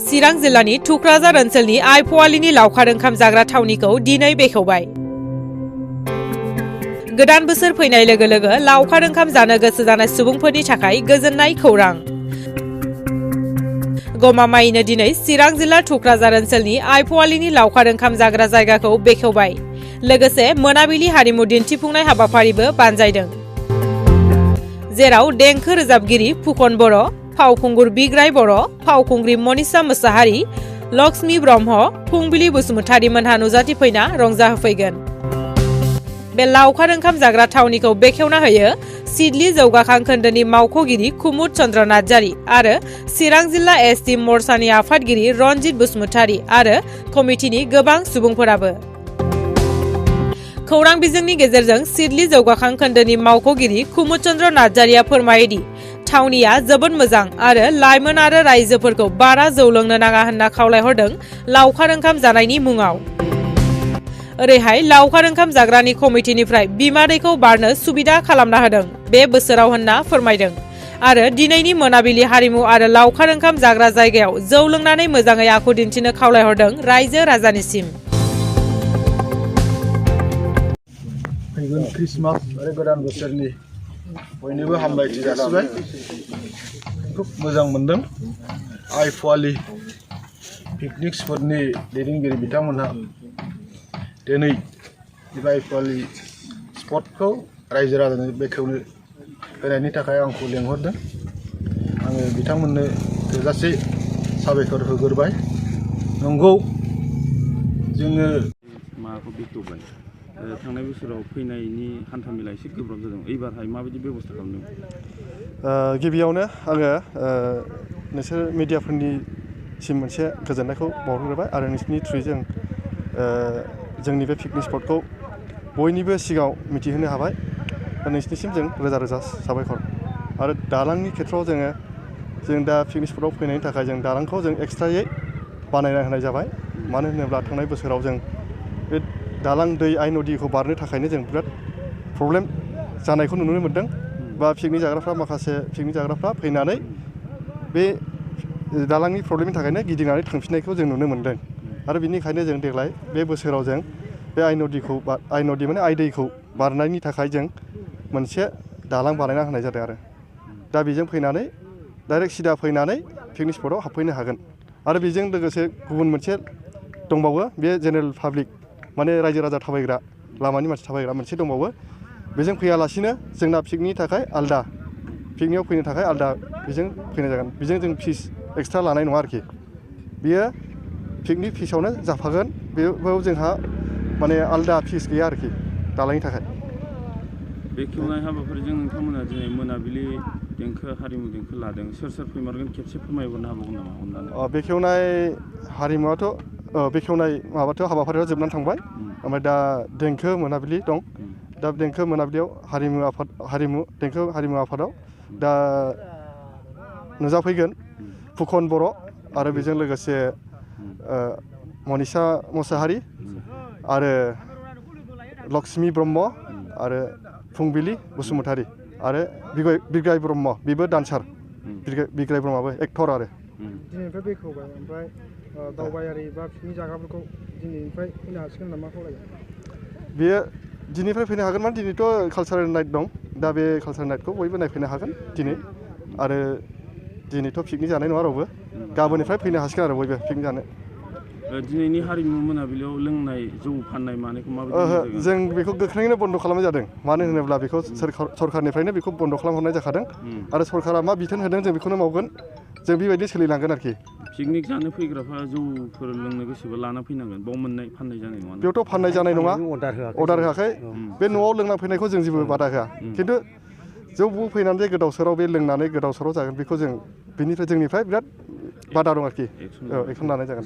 चिरां जिल्लानि थुक्राझार ओनसोलनि आइफ'आलनि लावखार ओंखाम जाग्रा थावनिखौ दिनै बेखेवबाय। गोदान बोसोर फैनाय लोगो लोगो लावखार ओंखाम जानो गोसो जानाय सुबुंफोरनि थाखाय गोजोननाय खौरां। गमामायैनो दिनै चिरां जिल्ला थुक्राझार ओनसोलनि आइफ'आलनि लावखार ओंखाम जाग्रा जायगाखौ बेखेवबाय। लोगोसे मोनाबिलि हारिमु दिन्थिफुंनाय हाबाफारिबो बानजायदों। जेराव देंखो रोजाबगिरि फुकन बर', फावखुंगुर बिग्राय बर', फावखुंग्रि मनिषा मोसाहारि, लक्ष्मी ब्रह्म, फुंबिलि बसुमतारी मोनहा नुजाथि फैना रंजाहोफैगोन। बे लावखार ओंखाम जाग्रा थावनिखौ बेखेवना होयो सिडली जौगाखां खोन्दोनि मावख'गिरि कुमुद चन्द्र नार्जारि आरो चिरां जिल्ला एसटि मर्चानि आफादगिरि रनजित बसुमतारी आरो कमिटिनि गोबां सुबुंफोराबो। खौरां बिजोंनि गेजेरजों सिडली जौगाखां खोन्दोनि मावख'गिरि कुमुद चन्द्र नार्जारिया फोरमायोदि थावनिया जोबोद मोजां आरो लाइमोन आरो रायजोफोरखौ बारा जौ लोंनो नाङा होनना खावलायहरदों लावखार ओंखाम जानायनि मुङाव। ओरैहाय लावखार ओंखाम जाग्रानि कमिटिनिफ्राय बिमा दैखौ बारनो सुबिदा खालामना होदों बे बोसोराव होनना फोरमायदों आरो दिनैनि मोनाबिलि हारिमु आरो लावखार ओंखाम जाग्रा जायगायाव जौ लोंनानै मोजाङै आखु दिन्थिनो खावलायहरदों रायजो राजानिसिम। फैगोन क्रिसमास आरो गोदान बोसोरनि बयनिबो हामलायथि जासिबाय। खुब मोजां मोनदों। आइफ'आलि पिकनिक स्पटनि दैदेनगिरि बिथांमोनहा दिनै आइफ'आलि स्पटखौ रायजो राजानो बेखेवनो होनायनि थाखाय आंखौ लेंहरदों। आङो बिथांमोननो थोजासे साबायखर होग्रोबाय। नंगौ जोङो माखौ बेखेवबाय थांनाय बोसोराव फैनायनि हान्थामेला एसे गोब्राब जादों। एबारहाय माबायदि बेबस्था खालामदों? गिबियावनो आङो नोंसोर मिडियाफोरनिसिम मोनसे गोजोननायखौ बावहरग्रोबाय आरो नोंसोरनि थ्रुयै जोंनि बे पिकनिक स्पटखौ बयनिबो सिगाङाव मिथिहोनो हाबाय। नोंसोरनिसिम जों रोजा रोजा साबायखर। आरो दालांनि खेथ्रआव जों दा पिकनिक स्पटआव फैनायनि थाखाय जों दालांखौ जों एक्सट्रायै बानायना होनाय जाबाय। मानो होनोब्ला थांनाय बोसोराव जों बे दालां दै आइ नदीखौ बारनो थाखायनो जों बिराद प्रब्लेम जानायखौ नुनो मोन्दों। बा पिकनिक जाग्राफ्रा फैनानै बे दालांनि प्रब्लेमनि थाखायनो गिदिंनानै थांफिननायखौ जों नुनो मोन्दों। आरो बिनिखायनो जों देग्लाय बे बोसोराव जों बे आइ नदि माने आइ दैखौ बारनायनि थाखाय जों मोनसे दालां बानायना होनाय जादों। आरो दा बेजों फैनानै डाइरेक्ट सिदा फैनानै पिकनिक स्पटआव हाबफैनो हागोन। आरो बेजों लोगोसे गुबुन मोनसे दंबावो, बे जेनेरेल पाब्लिक माने रायजो राजा थाबायग्रा लामानि मानसि थाबायग्रा मोनसे दंबावो। बेजों फैयालासिनो जोंना पिकनिकनि थाखाय आलदा, पिकनिकआव फैनो थाखाय आलदा बेजों फैनाय जागोन। बेजों जों फिस एक्सट्रा लानाय नङा आरोखि। बियो पिकनिक फिसावनो जाफागोन। बेयाव जोंहा माने आलदा फिस गैया आरोखि दालांनि थाखाय। बेखेवनाय हाबाफारिजों नोंथांमोना दिनै मोनाबिलि देंखो हारिमु देंखो लादों। सोर फैमारगोन खेबसे फोरमायहरनो हाबावगोन नामा अननानै? बेखेवनाय हाबाफारिया जोबनानै थांबाय। ओमफ्राय दा देंखो मोनाबिलि दं। दा देंखो मोनाबिलियाव देंखो हारिमु आफादाव दा नुजाफैगोन फुकन बर' आरो बेजों लोगोसे मनिषा मोसाहारि आरो लक्ष्मी ब्रह्म आरो फुंबिलि बसुमतारी आरो बिग्राय ब्रह्म, बेबो डान्सार। बिग्राय ब्रह्मआबो एक्टर। आरो दिनैनिफ्राय बेखेवबाय। ओमफ्राय दावबायारि बा पिकनिक जाग्राफोरखौ दिनैनिफ्राय फैनो हासिगोन नामा खावलायो? बेयो दिनैनिफ्राय फैनो हागोन। माने दिनैथ' कालसारेल नाइट दं। दा बे कालसारेल नाइटखौ बयबो नायफैनो हागोन दिनै। आरो दिनैथ' पिकनिक जानाय नङा रावबो। गाबोननिफ्राय फैनो हासिगोन आरो बयबो पिकनिक जानो। दिनैनि हारिमु मोनाबिलियाव लोंनाय जौ फाननाय मानायखौ माबायदि? जों बेखौ गोख्रैनो बन्द' खालामनाय जादों। मानो होनोब्ला बेखौ सरखारनिफ्रायनो बेखौ बन्द' खालामहरनाय जाखादों। आरो सरकारा मा बिथोन होदों जों बेखौनो मावगोन। जों बेबायदि सोलिलांगोन आरोखि। पिकनिक जानो फैग्राफ्रा जौफोर लोंनो गोसोबा लाना फैनांगोन। बाव फाननाय जानाय नङा। बेयावथ' फाननाय जानाय नङा। अर्डार होआखै। बे न'आव लोंना फैनायखौ जों जेबो बादा होआ। खिन्थु जौ फैनानै गोदाव सोराव बे लोंनानै गोदाव सोराव जागोन, बेखौ जों जोंनिफ्राय बिराद बादा दं आरोखि। एक्सन लानाय जागोन।